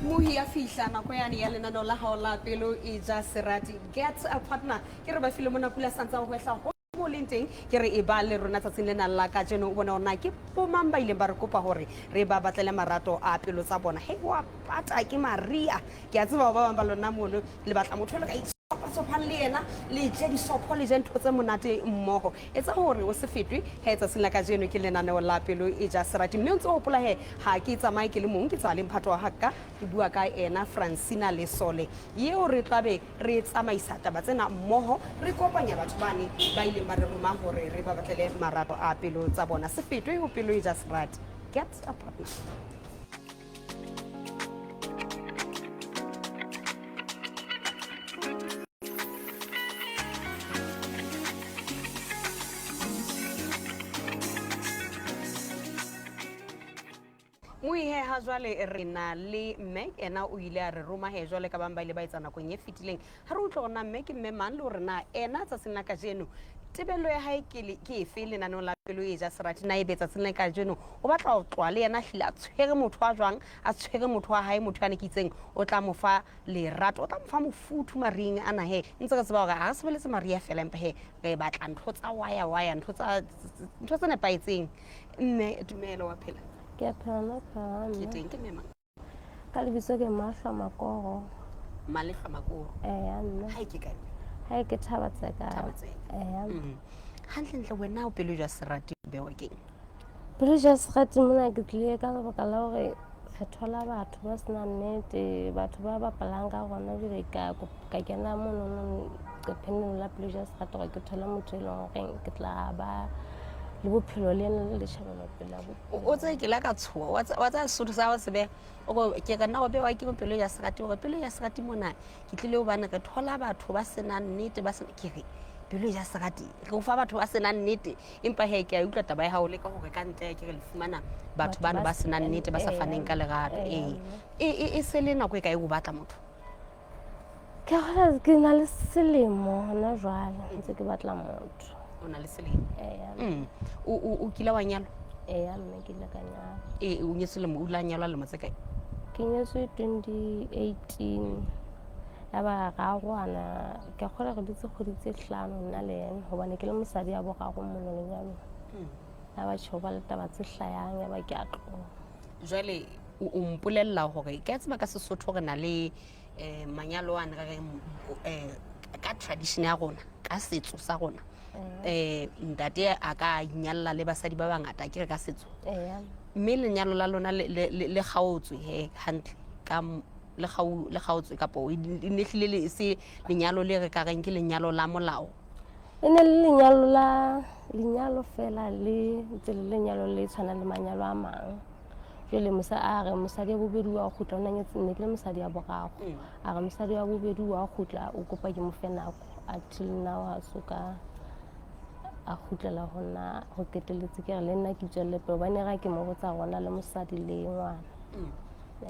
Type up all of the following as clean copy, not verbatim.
Mohi ya fihla nako yane ya lenaneo la gago la pelo e ja serati get a partner ke re ba file mona pula santsa go hwehla go mo leng teng ke re e ba le rona tsatsing lena la kajeno o bone gore na ke bomang ba ileng ba re kopa gore re ba batlele marato a pelo tsa bona he wa pata ke maria ke a tseba ba bang ba lona mono le batla motho le ka itsopatsopang le yena le je disopho le je ntho tse monate mmogo etsa gore o se fetwe he tsatsing la kajeno ke lenaneo la pelo e ja serati mme o ntse o gopola he ga ke tsamaye ke le mong ke tsaya le mphato wa gaka ke bua ka ena Francina Lesole yeo re tlabe re tsamaisa taba tsena mmoho re kopanya batho bane ba ileng ba re roma hore re ba batlele marato a pelo tsa bona se fetwe ho pelo e ja serati get a partner. Moihe ha jwale re na le mme ena o ile a re roma he jwale ka bang ba ile ba etsa nakong e fetileng. Ha re utlwe hore na mme ke mme mang le hore na ena tsatsing la kajeno tebello ya hae ke ke efe lenaneong la pelo e ja serati na ebe tsatsing la kajeno o batla ho tloha le yena hlile a tshwere motho wa jwang a tshwere motho wa hae motho yane ke itseng o tla mo fa lerato o tla mo fa mofuthu marieng ana he ntse re tseba hore ha re sebeletse maria fela empa he re batla ntho tsa waya waya ntho tsa ntho tse nepahetseng. Mme dumela wa phela? Ke a phela nna phela Ke teng ke mme mang? Ka lebitso ke Mahlwa Makoro. Malehlwa Makoro. Eya mme. Hae ke kae? Hae ke Thabatseka. Thabatseka. Eya. Hantlentle wena o pelo jwa serati o bewa keng? Pelo jwa serati mona ke tlile ka lebaka la gore re thola batho ba sena nnete, batho ba bapalang ka rona jwale ka ka kena monono qepheneng la pelo ja serati gore ke thole motho e leng goreng ke tla ba le bophelo le ena le tšhabelo pele ya o tse ke la ka tshoa wa tsaya sesotho sa go sebe ke re nna go bewa ke pelo ya serati gore pelo ya serati mona ke tlile gobane re thola batho ba senang nnete ba sena ke re pelo ya serati re o fa batho ba senang nnete empa he ke a utlwa taba ya gago le ka gore ka ntle ke re le fumana batho bano ba senang nnete ba sa faneng ka lerato ee e se le nako e kae o batla motho? Ke gola ke na le selemo gona jwale ntse ke batla motho. O na le selemo? Eya. O kile wa nyalwa? Eya mme ke ile ka nyalwa. Ee, o nyetswe lemo, o ile a nyalwa lemo tse kae? Ke nyetswe 2018 ya ba ra arohana ke a kgolwa re dutse kgwedi tse hlano nna le ena hobane ke le mosadi ya boraro mono lenyalong. Ya ba tjhe ho ba le taba tse hlayang ya ba ke a tloha. Jwale o mpolella hore ke a tseba ka Sesotho re na le um manyalo ane re reng um ka tradition ya rona ka setso sa rona um ntate a ka inyalla le basadi ba bangata ke re ka setso mme lenyalo la lona le kgaotswe he hantle ka le kgaotswe kapo e ne hlile le se lenyalo le re ka reng ke lenyalo la molao. E ne le lenyalo la lenyalo fela le ntse le lenyalo le tshwanang le manyalo a mang. Jwale mosa a re mosadi ya bobedi wa kgutla o na nyetse ne ke le mosadi ya boraro. A re mosadi wa bobedi wa kgutla o kopa ke mo fe nako until now ha so ka a kgutlela ho nna ho qetelletse ke re le nna ke tswelle pele hobane ra ke mo botsa rona le mosadi le ngwana.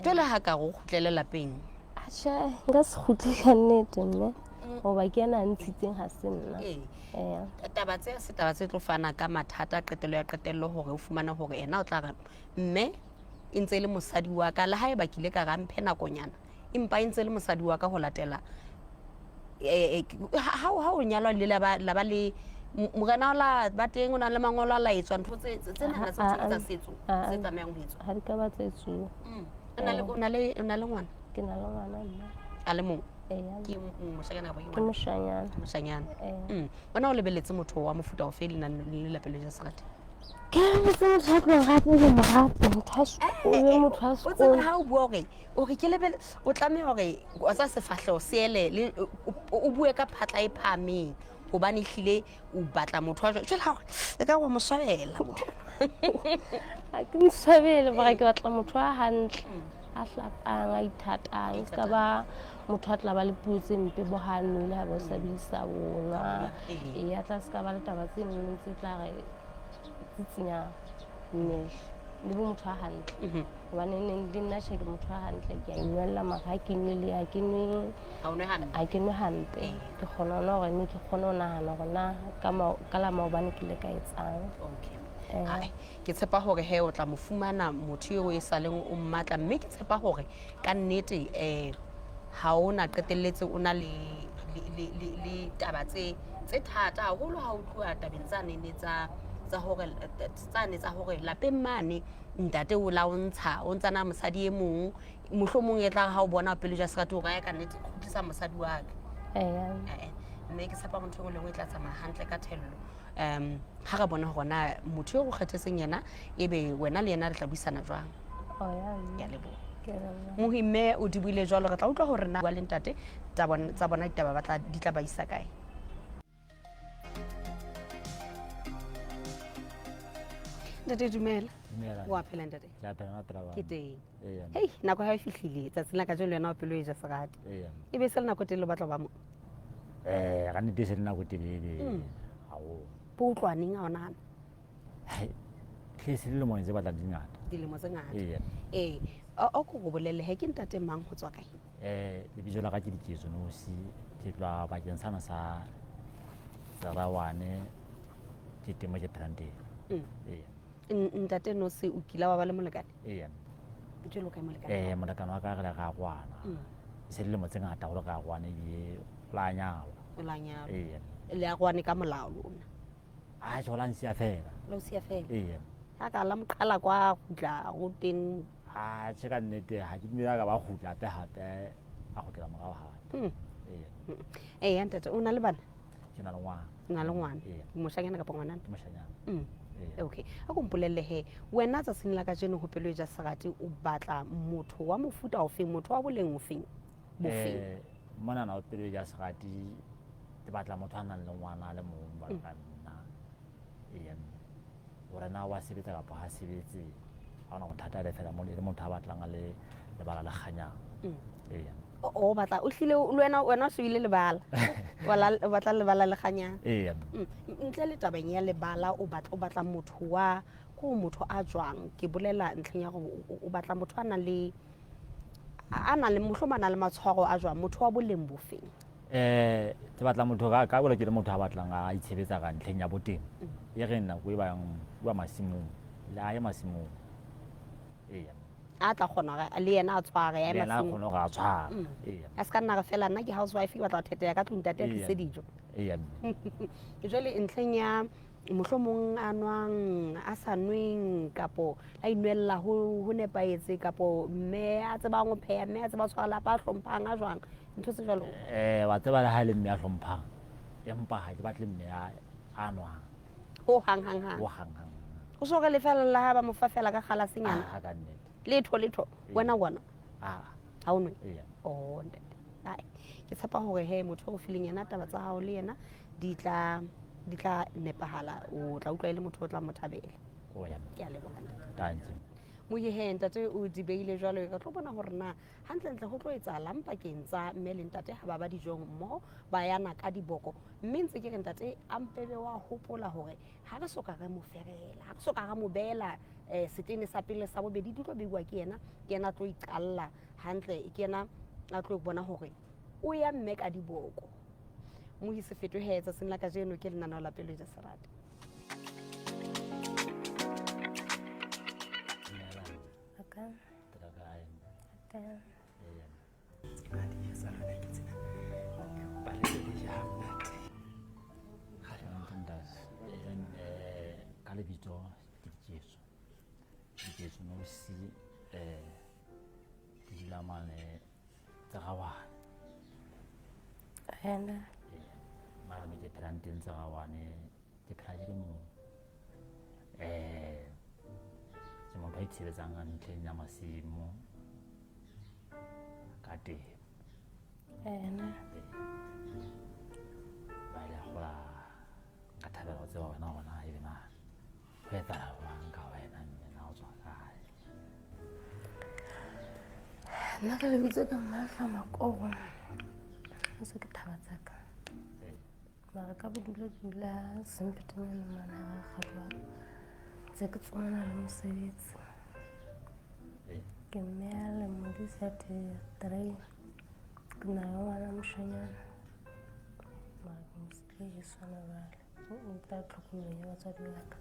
Jwale ha ka re o kgutlele lapeng? Atjhe nka se kgutle ka nnete mme goba ke ena a ntshitseng ga se nna. Ee. Taba tse se taba tse tlo fana ka mathata qetello ya qetello hore o fumane hore ena o tla re mme e ntse e le mosadi wa ka le ha eba ke ile ka ra mphe nakonyana empa e ntse e le mosadi wa ka ho latela ha o nyalwa le la ba le morena o la ba teng o na le mangolo a la etswa ntho tse tsena tse tsa setso tse tlamehang ho etswa ha di ka ba tse etsuwa. O na le ngwana? Ke na le ngwana nna. A le mong? Ke moshanyana kapa ke moshanyana? Moshanyana. Wena o lebeletse motho wa mofuta ofe le nang le lapeng le ja serati? Ke lebeletse motho a tlo rata ke mo rate, motho a sekolo, motho a sekolo. O tsebe ha o bua hore o re ke lebele o tlameha hore wa tsa sefahleho se ele o bue ka phatla e phahameng hobane ehlile o batla motho wa jwale ha e ka wa mo swabela motho. Ha ke mo swabele mara ke batla motho a hantle. A hlapang a ithatang se ka ba motho a tla ba le puo tse mpe bo ha nwele ha ba sa bidisa bonwa ee a tla se ka ba le taba tse nngwe tse tla re tsitsinya mmele le bo motho a hantle gobane neng le nna tjhe ke motho a hantle ke a inwella mara ha ke nwele ha ke nwe ha ke nwe hampe ke kgona ona gore ne ke kgone go nagana gore na ka la maobane ke ile ka etsang. Ai, ke tshepa hore he o tla mo fumana motho eo e sa leng o mmatla, mme ke tshepa hore ka nnete ha o na qetelletse o na le le taba tse thata haholo ha o tluwa tabeng tsane tsa hore tsane tsa hore lapeng mane ntate o la o ntsha o ntsana mosadi e mong, mohlomong e tla ha o bona pele ja serati o raya ka nnete kgutlisa mosadi wa ka. Mme ke tshepa motho e nngwe le nngwe e tla tsamaya hantle ka thello. Ha re bona hore na motho eo o kgethetseng yena ebe wena le yena re tla buisana jwang. Ke a leboha. Mohi mme o di buile jwalo, re tla utlwa hore na le ntate tsa bona ditaba ba tla di tla ba isa kae. Ntate dumela. Wa phela ntate? Ke teng. Hei, nako ha e fihlile tsatsing la kajeno le wena wa pelo e ja serati. E be se le nako telele o batla ho ba mo? Ka nnete e se le nako telele haholo. Bo utlwaneng ha o nahana? Hle se le dilemo tse batlang di ngata. Dilemo tse ngata. Ee. O ko go bolelle he ke ntate mang ho tswa kae? Lebitso la ka ke Diketso Nosi, ke tloha bakeng sana sa Serawane, ke teng mo ke phelang teng. Ee. Ntate Nosi, o kila wa ba le molekane? Ee. Jwalo kae molekane? Molekane wa ka re le ra kwana. E se dilemo tse ngata haholo re a kwana ebile o la nyalwa. O la nyalwa. Ee. Le a kwane ka molao lona? A tjho la nsiya fela. La o siya fela? Ee. Ha ka la mo qhala kwa kgutla go teng. A tjhe ka nnete ha ke dumela ka ba kgutla hape hape a kgutlela morao hape. Ee. Ee ntate, o na le bana? Ke na le ngwana. O na le ngwana? Ee. Moshanyana kapa ngwanana? Ke moshanyana. Ee. Okay. A ko mpolelle he, wena tsatsing la kajeno ho pelo e ja serati o batla motho wa mofuta ofeng, motho wa boleng ofeng? Bofeng? Monana o pelo e ja serati ke batla motho a nang le ngwana a le mong jwalo ka nna. Ee. Hore na wa sebetsa kapa ha sebetse, ha hona bothata le fela le motho a batlang a le lebala le kganyang. Ee. O batla o hlile le wena wena o shebile lebala. O batla lebala le kganyang. Ee. Ntle le tabeng ya lebala o batla motho wa ko motho a jwang? Ke bolela ntlheng ya hore o batla motho a nang le mohlomong a nang le matshwaro a jwang, motho wa boleng bofeng? Ke batla motho ka bolo ke le motho a batlang a itshebetsa ka ntlheng ya boteng. E reng nako e bang wa masimong, le a ye masimong. Ee. A tla kgona hore le yena a tshware ya Le yena a masimong. kgone hore a tshware. Ee. A se ka nna re fela nna ke housewife ke batla ho theteya ka tlung ntate a tlise dijo. Ee. Jwale ntlheng ya mohlomong a nwang a sa nweng kapo a inwella ho nepahetse kapo mme a tsebang ho pheha, mme a tseba ho tshwara lapa, a hlomphang a jwang, ntho tse jwalo. Wa tseba le ha e le mme a hlomphang, empa ha ke batle mme a nwang. Ho hang hang hang. Ho hang hang. O so re lefela la ha ba mo fa fela ka kgalasenyana. Ah, ka nnete. Letho letho. Wena wa nwa? Ah. Ha o nwe? Ee. Oh, ntate. Ai, ke tshepa hore he motho o fileng yena taba tsa hao le yena di tla nepahala, o tla utlwa e le motho o tla mo thabela. O ya. Ke a leboha ntate. Thank you. Mohi he ntate o di beile jwalo, re tlo bona hore na hantlentle ho tlo etsahalang pakeng tsa mme le ntate ha ba ba dijong mmoho ba yana ka diboko. Mme ntse ke re ntate a mpebe wa hopola hore ha re soka re mo ferela, ha re soka re mo beela setene sa pele sa bobedi di tlo beiwa ke yena, ke yena a tlo iqalla hantle, ke yena a tlo bona hore o ya mme ka diboko. Mohi se fetohe tsatsing la kajeno ke lenaneo la Pelo e ja Serati. Ka lebitso ke Diketso. Diketso Nosi, ke dula mane Tserawane. Ena. Mara me ke phelang teng Tserawane, ke phela ke le mong. Ke motho a itshebetsang ka ntlheng ya masimo ka temo. Ena. Ba ile gola nka thabela ho tseba wena hore na ebe na ho etsahala jwang ka wena mme na o tswa kae. Nna ka lebitso ke Martha Makoro. Ntse ke thaba tsa ka. Mara ka bodulo ke dula Sempetenyana mane ha rakgadi wa ka. Ntse ke tsomana le mosebetsi. Ke mme a lemo di 33. Ke na le ngwana moshanyana. Mara ke mo siile heso hona jwale. O tla tlhokomelong ya batswadi ba ka.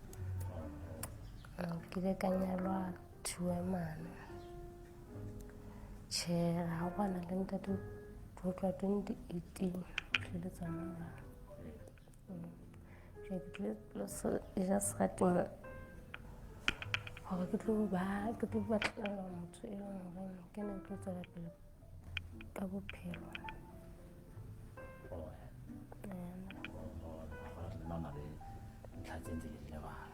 Ke ile ka nyalwa Thuemane. Tjhe, ha kwana le ntate ho tloha 2018 tlile tsona jwale. Jwale ke tlile e ja serateng hore ke tlo ba ke tlo batlela motho e leng hore ke ne tlo tswela pele ka bophelo. Ntlha tse ntse ke di lebala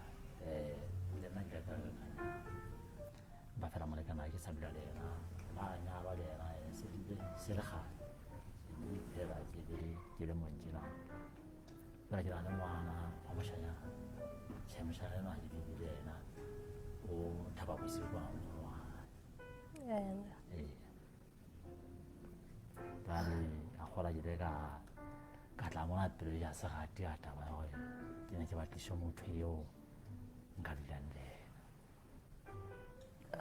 le nna ke ka ba fela molekana ke sa dula le ena ba nyalwa le ena se se le kgale fela ke le mong tjena fela ke na le ngwana wa moshanyana. Tjhe, moshanyana enwa ha ke dule le ena, o thaba bosiu kwa nkgono wa hae. Ee, jwale a kgola ke ile ka tla mona pelo ya serati ya taba ya hore ke ne ke batlise motho eo nka dulang le yena.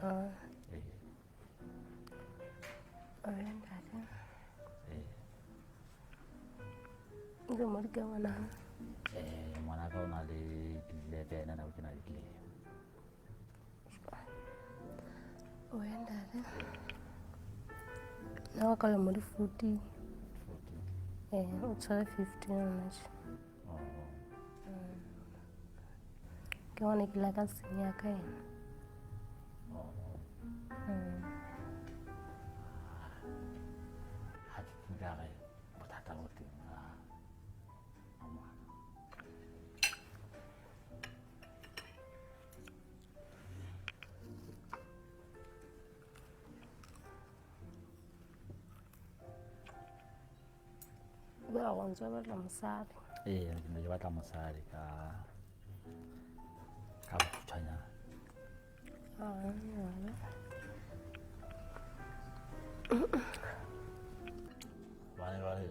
Ee. Ntate. Ee. Dilemo di kae ngwana? Ngwanaka o na le 11, nna ke na le dilemo. Oe ntate. Nna wa ka lemo di 14. 14. O tshwere 15 hona tje. Oh. Ke gona ke la ka senya ka ena. Oh. Ha ke nkare bothata bo teng ka ngwana. Bua hore o ntso batla mosadi. Ee, ke ne ke batla mosadi ka bokgutshwanyane. Hobane jwale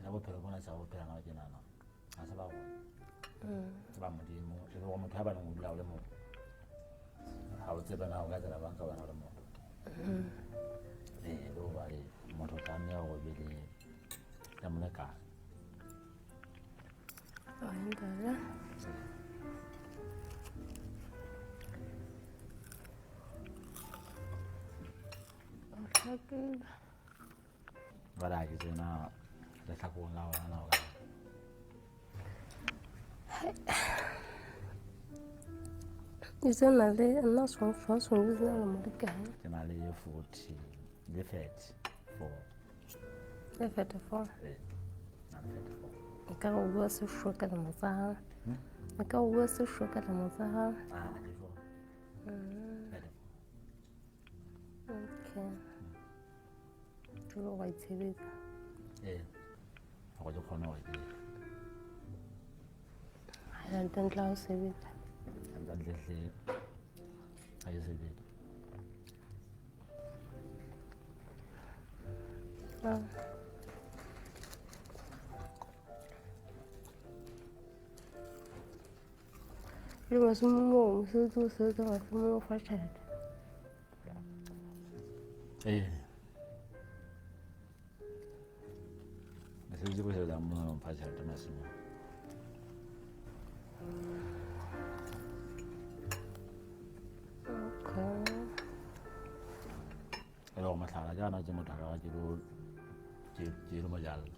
le bophelo bona sa bo phelang ha tjenana, ha se ba rona. Ke ba Modimo. E le hore motho ha baneng o dula o le mong, ha o tsebe na o ka tsela bang ka wena o le mong. Ee, le hobane motho o tlameha hore o be le molekane. Ntate. O hlakile. Jwale ha ke tsebe na lehlakoreng la rona na o ka. Itse na le nna so so na le mo di kae? Ke na le 40 le 34. Le 34. Ee, na le 34. E ka re o bua sesho ka lemo tsa hao. E ka o bua sesho ka lemo tsa hao. Ah, 34. 34. Okay. Jwale wa itshebetsa. Ee, hore ke kgone hore ke Ha ntle ha o sebetsa. Ntle hle ha ke sebetse. Le masimong moo mosebetsi o sebetsa masimong o fa tjhelete. Ee. Mosebetsi o sebetsang moo o mpha tjhelete masimong. Okay. E le hore mohlala ke ana ke motho a ka ke lo mo jalla.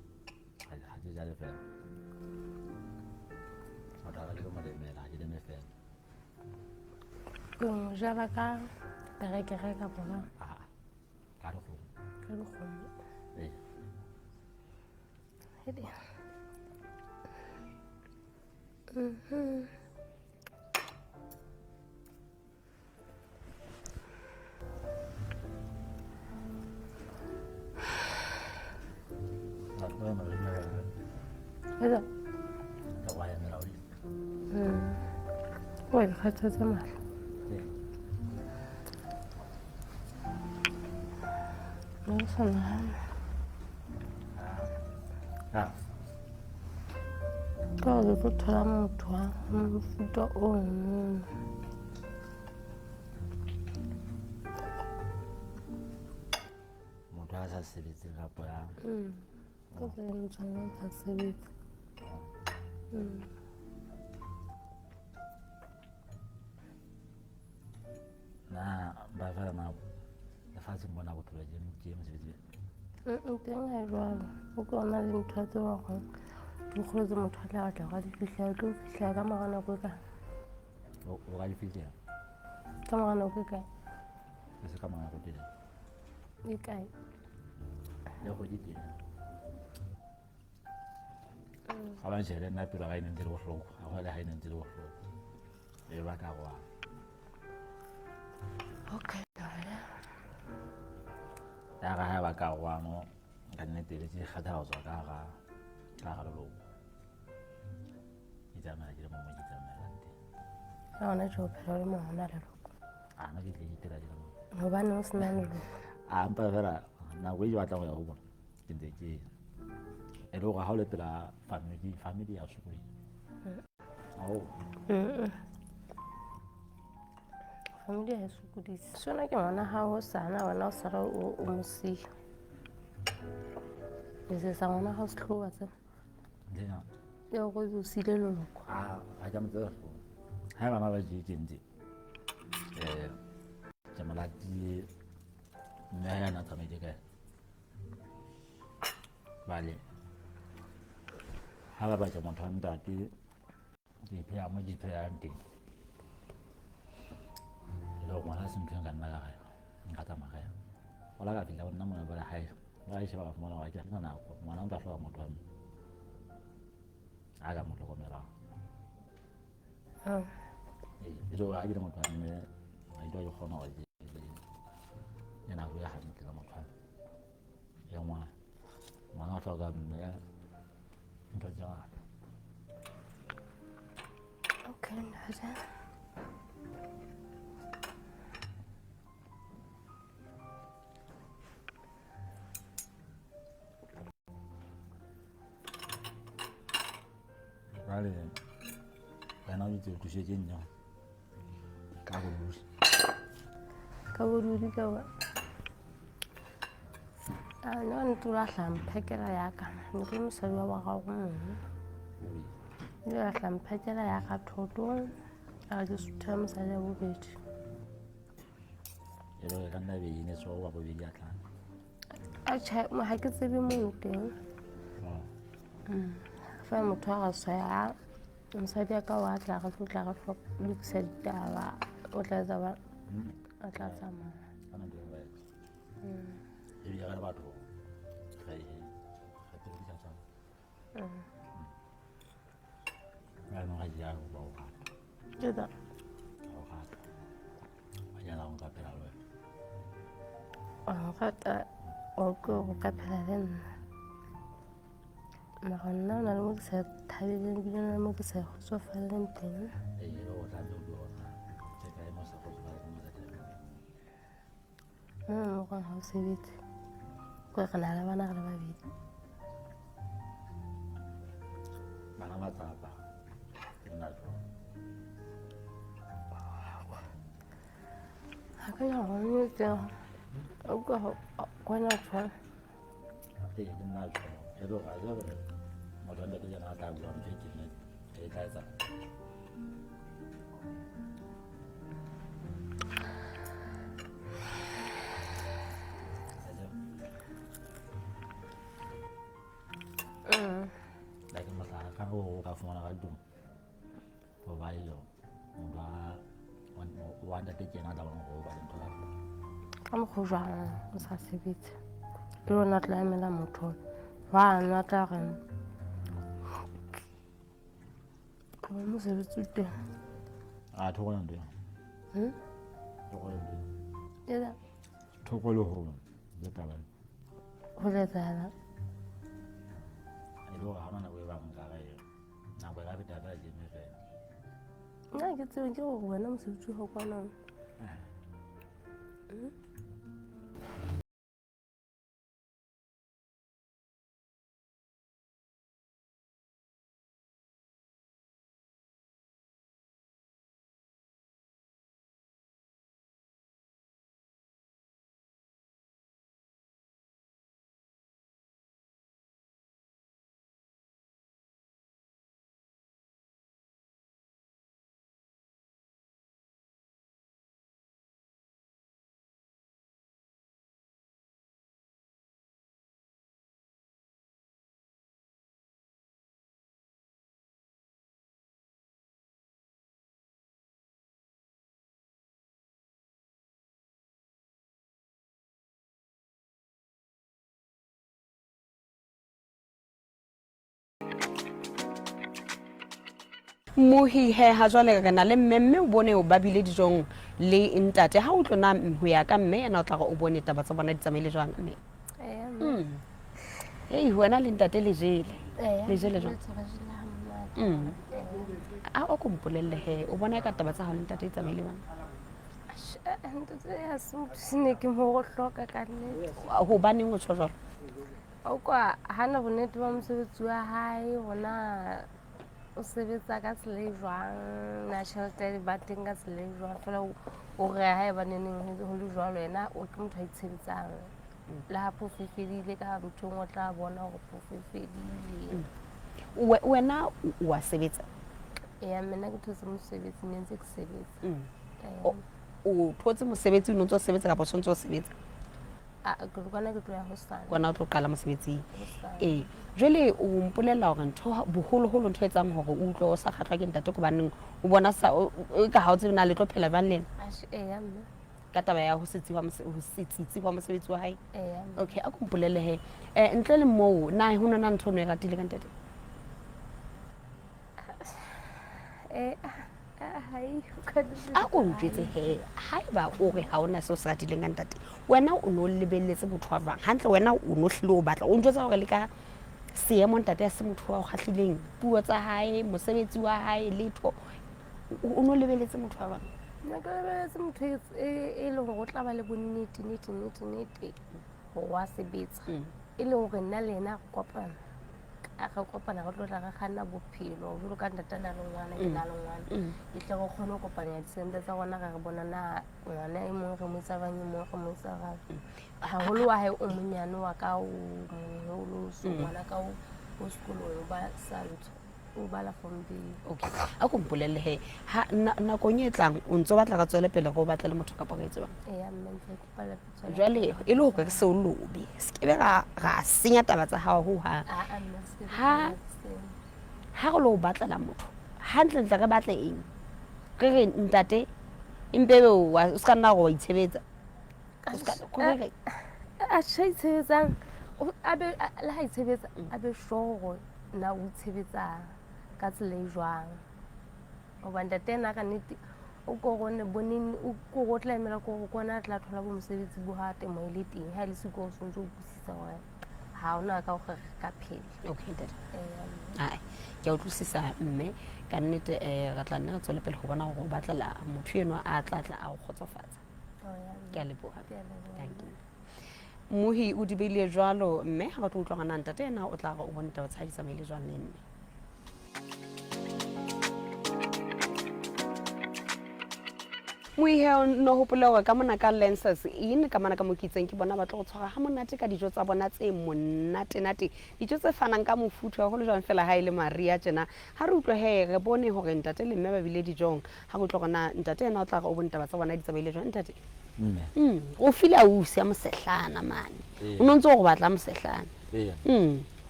Ha ke jale fela. Motho a ka ke lo mo lemela, ha ke leme fela. Ke mo jala ka terekere kapa ka? Ah, ka dikgomo. Ka dikgomo. Ee. Hede. Etsa. Wa ikgathatsa mahlo. Nna ke sa nahana. Ka hore ke tlo thola motho wa mofuta ono. Motho a sa sebetseng kapa ya. Ka tsela e tshwanang sa sebetse. Na ba fela na lefatsheng mona bophelo ke mosebetsi. Teng ha e jwalo. O ke ona le ntho tse gore dikgolo tse motho a tla batla go di fihlela, tlo fihlela ka mora nako e kae? O ka di fihlela. Ka mora nako e kae? E se ka mora nako teng. E kae? Le kgwedi teng. Ga ba ntšhele nna pelo ga e ne ntse le bohloko, ga go le ga e ne ntse le bohloko. E ba ka go. Okay. Ya ga ba ka go ka nnete le tse kgatha go tswa ka ga leloko. Ke tsamaya ke le mongwe ke tsamaelang teng. Ha hona tjho phela le mongwe na leloko. A nna ke tle ke itira ke le mongwe. Hobane o sena leloko. A mpa fela nako e ke batlang go ya go bona ke ntse ke e le gore ha o le pela family ya sokodisa. Ao. Family ha e sokodise. Sona ke ngwana hao sana wena o sala o mo siya. Etsetsa ngwana hao sehloho tse. Ntsena. E go o sile leloko. A ha ke mo tseba sehloho. Ha bana ba je ke ntse. Ke mo latile mme ha yana tsamaile kae. Bale. Ha ba batla motho wa ntate ke phela mo ke phelang teng. Le gore ngwana se ntho e nka nna ka gae, nka tsamaya gae. O la ka fihla go nna mona ba le gae, ba e sheba ba fumana gore ke na nako, ngwana o tla hloka motho wa mme. A ka mo hlokomelang. Ee, e le gore ha ke le motho wa mme, ga ke ke kgona gore ke nako e hantle le motho wa mme. Le ngwana, ngwana o hloka mme ntho tse ngata. Okay, ntate. Jwale wena o itse o thusetse nna ka bodudi. Ka bodudi ka ba. A nna ntse o lahla mphekela ya ka. Ne ke mosadi wa boraro mongwe. Ile lahla mphekela ya ka thoto. A ke sutha mosadi wa bobedi. E le ka nna be ine so wa bobedi a tla. A tjhe, ha ke tsebe moo teng. Fa motho a re swaya mosadi ya ka wa tla re tlo tla re lokisa ditaba, o tla etsa ba a tla tsamaya. Ebile re le batho re pele di sa tshwana. Jaanong ga jalo ba o rata. Ke tsa. Ba o rata. Ba jala go nka phela le wena. Wa nrata, o ke go ka phela le nna. Mara nna o na le mo ke sa thabeleng ebile o na le mo ke sa kgotsofaleng teng. Ee, le go tla ntse o bua gore ke kae mo sa kgotsofaleng mo sa thabeleng. Mo e leng gore ha o sebetse, ke re na le bana re le babedi. Bana ba tsapa, ke nna jwang. Ha ke na go nnete, o ka go kwena tshwana. Ee, ke nna jwang. E le gore a tsebe motho wa ntate le yena a tla bua ntho e tjena e tla etsa. Like mohlala ka o ka fumana ka tlung ho ba le motho wa ntate ke yena a tla bonang hore o ba le ntho ka tlung. Ka mokgwa o jwang o sa sebetse, le lona tla emela motho wa nwa tla re mosebetsi o teng. A thoko le ntho eo. Thoko le ntho eo. Ela. Thoko le ho le taba. Ho tla etsahala. E le hore ha hona nako e bang nka re nako e ka feta fela ke eme fela. Nna ke tsebe ke hore wena mosebetsi wa hao kwana. Mohi he ha jwale re na le mme mme o bone ba bile dijong le ntate ha o tlo na ho ya ka mme yena o tla re o bone taba tsa bona di tsamaile jwang mme. Ei wena le ntate le jele. Le jele jwang? A o ko mpolelle he o bona ka taba tsa hao le ntate di tsamaile jwang? Ntate ha se motho se ne ke mo hloka ka nnete. Hobaneng o tjho jwalo? O kwa hana bonnete ba mosebetsi wa hae hona o sebetsa ka tsela e jwang na tjhelete ba teng ka tsela e jwang fela o re ha eba neneng ho le jwalo yena o ke motho a itshebetsang le ha phofo e fedile ka ntho engwe o tla bona hore phofo e fedile. Wena o a sebetsa? Eya mme nna ke thotse mosebetsi ne ntse ke sebetsa. O thotse mosebetsi o ne o ntse o sebetsa kapa o sontse o sebetsa? Kwana ke tlo ya hosane. Kwana o tlo qala mosebetsing. Ee. Jwale o mpolella hore ntho boholoholo ntho e etsang hore o utlwe o sa kgahlwa ke ntate ke hobaneng o bona sa o ka ha o tsebe na le tlo phela jwang le ena? Eya mme. Ka taba ya ho se tsitsi hwa mosebetsi wa hae? Eya. Okay, a ko mpolelle he. Ntle le moo na ho na ntho o no e ratile ka ntate? A ko ntjwetse he, haeba o re ha ona seo se ratileng ka ntate, wena o no lebelletse motho wa jwang? Hantle wena o no hlile o batla, o ntjwetsa hore le ka seemo ntate ya se motho wa o kgahlileng, puo tsa hae, mosebetsi wa hae, letho, o no lebelletse motho wa jwang? Nna ke lebelletse motho e leng hore o tla ba le bonnete, nete, nete, nete hore wa sebetsa. E leng hore nna le yena re kopana. Re kopana re tlo tla re kganna bophelo jwalo ka ntate na le ngwana ke na le ngwana e tle re kgone ho kopanya disente tsa rona re re bona na ngwana e mong re mo etsa jwang e mong re mo etsa jwang haholo wa hae o monyane wa ka o moholo so ngwana ka o sekolong o ba sa ntho o bala form B. Okay, a ko mpolelle he ha nakong e tlang o ntso batla re tswele pele re o batle le motho kapa re etse jwang? Eya mme ntse ke kopa Jwale e le hore re se o lobe, se ke be ra senya taba tsa hao ho hang. Ha ha re lo batlela motho hantlentle re batle eng? Re re ntate empe ebe o se ka nna gore wa itshebetsa. A tjhe itshebetsang a be le ha itshebetsa a be sure hore na o itshebetsa ka tsela e jwang. Hoba ntate ena ka nnete o ko go ne boneng o ko go tla emela ko go kona a tla thola bo mosebetsi bo ha temo e le teng ha e le siko o tshwanetse o utlwisisa gore ha ona ka gore re ka phela. Okay ntate. Ai, ke a utlwisisa mme ka nnete re tla nna re tswele pele go bona gore o batlela motho enwa a tla tla a o kgotsofatsa. Ke a leboha. Thank you. Mohi o dibeile jwalo mme ha ba tlo utlwa ngwana ntate ena o tla re o bone taba tsa di tsamaile jwang le mme. Moiheo no hopole hore ka mona ka Lenses Inn ka mona ka mo kitseng ke bona ba tlo go tshwara ha monate ka dijo tsa bona tse monate-nate, dijo tse fanang ka mofuthu haholo jwang fela ha e le Maria tjena. Ha re utlwe he re bone hore ntate le mme ba bile dijong, ha re utlwe hore na ntate yena o tla re o bone taba tsa bona di tsamaile jwang. Ntate, Mme. O file ausi ya mosehlana mane, o no ntse o re batla mosehlana.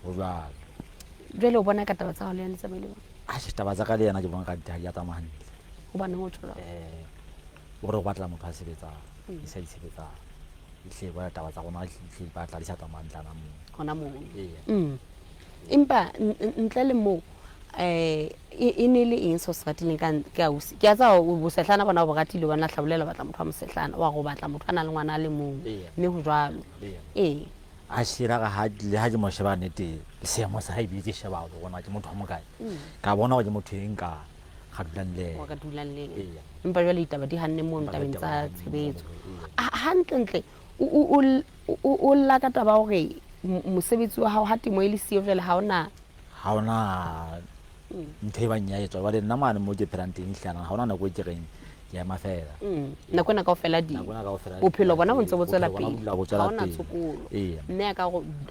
Ho jwalo. Jwale o bona ka taba tsa hao le yena di tsamaile jwang? Atjhe, taba tsa ka le yena ke bona ka di ha di a tsamaya hantle. Hobaneng o tjho jwalo? O re o batla motho a sebetsang, e sa itshebetsang. Ehlile jwale taba tsa rona ehlile ba tla di sa tsamaya hantle hona moo. Hona moo. Eya. Empa ntle le moo, e ne le eng seo se ratileng ka ke ausi? Ke a tseba bosehlana bona o bo ratile hobane a hlabolela batla motho wa mosehlana, wa re o batla motho a nang le ngwana a le mong. Mme ho jwalo. Ee. A shera ka ha le ha ke mo sheba nnete seemo sa hae ebile ke sheba hore ona ke motho wa mokae. Ka bona hore ke motho e nka ga dulang le Wa ka dulang le ena. Eya. Empa jwale ditaba di hanne mono Empa tabeng ditaba tsa di hanne tshebetso. mono, eya. Hantlentle o lla ka taba ya hore mosebetsi wa hao ha temo e le siyo jwale ha ona Ha ona ntho e bang ya etswa. Jwale nna mane mo ke phelang teng ehlile ha hona nako e ke reng ke ema fela. Nako ena kaofela di Nako ena kaofela bophelo bona bo ntse bo tswela bophelo bona pele. bo dula bo tswela Ha hona pele. tshokolo. Eya. Mme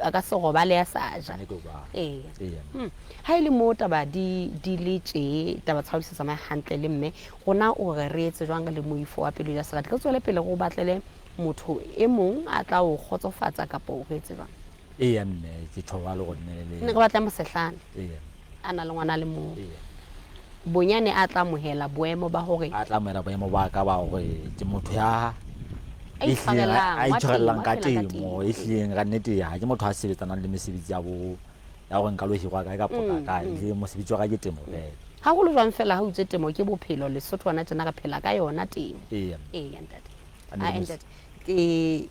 a ka se robale a sa ja. Nnete o jwalo. Eya. Eya. Ha e le mo taba di le tje, taba tsa hao di sa tsamaye hantle le mme, rona o re re etse jwang le moifo wa pelo ya serati? Re tswele pele re o batlele motho e mong a tla o kgotsofatsa kapa o re etse jwang? Eya mme, ke tjho jwalo hore nne le Ne re batla mosehlana. Eya. A na le ngwana a le mong. Eya. Bonyane a tla amohela boemo ba hore a tla amohela boemo ba ka ba hore ke motho ya A itshwarellang, a itshwarellang ka wa temo, temo, e hlileng ka nnete ha ke motho a sebetsanang le mesebetsi ya bo ya hore nka lo hirwa kae kapa kae. Ehlile mosebetsi wa ka ke temo fela. Haholo jwang fela ha o itse temo ke bophelo, Lesotho hona tjena re phela ka yona temo. Eya. Eya ntate. A ne Ae re ntate. Ke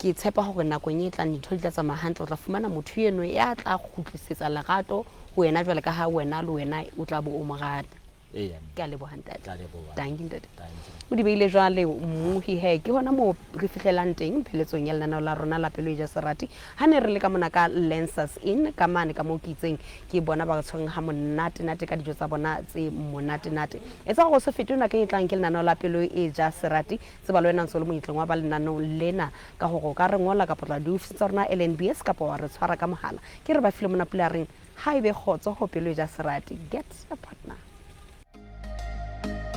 ke tshepa hore nakong e tlang dintho di tla tsamaya hantle, o tla fumana motho eno ya tla kgutlisetsa lerato ho wena jwale ka ha wena le wena o tla bo o mo rata. Eya. Ke a leboha ntate. Ke a leboha. Dankie ntate. Dankie. O di beile jwale mmohi he ke hona moo re fihlelang teng pheletsong ya lenaneo la rona la Pelo e ja Serati. Ha ne re le ka mona ka Lancers Inn ka mane ka moo ke itseng ke bona ba re tshwereng ha monate-nate ka dijo tsa bona tse monate-nate. Etsa hore o se fetwe nako e tlang ke lenaneo la Pelo e ja Serati. Tseba le wena ntse o le monyetleng wa ba lenaneong lena ka hore o ka re ngola kapa tla diofising tsa rona LNBS kapa wa re tshwara ka mohala. Ke re ba file mona pula reng ha ebe kgotso ho Pelo e ja Serati. Get a partner.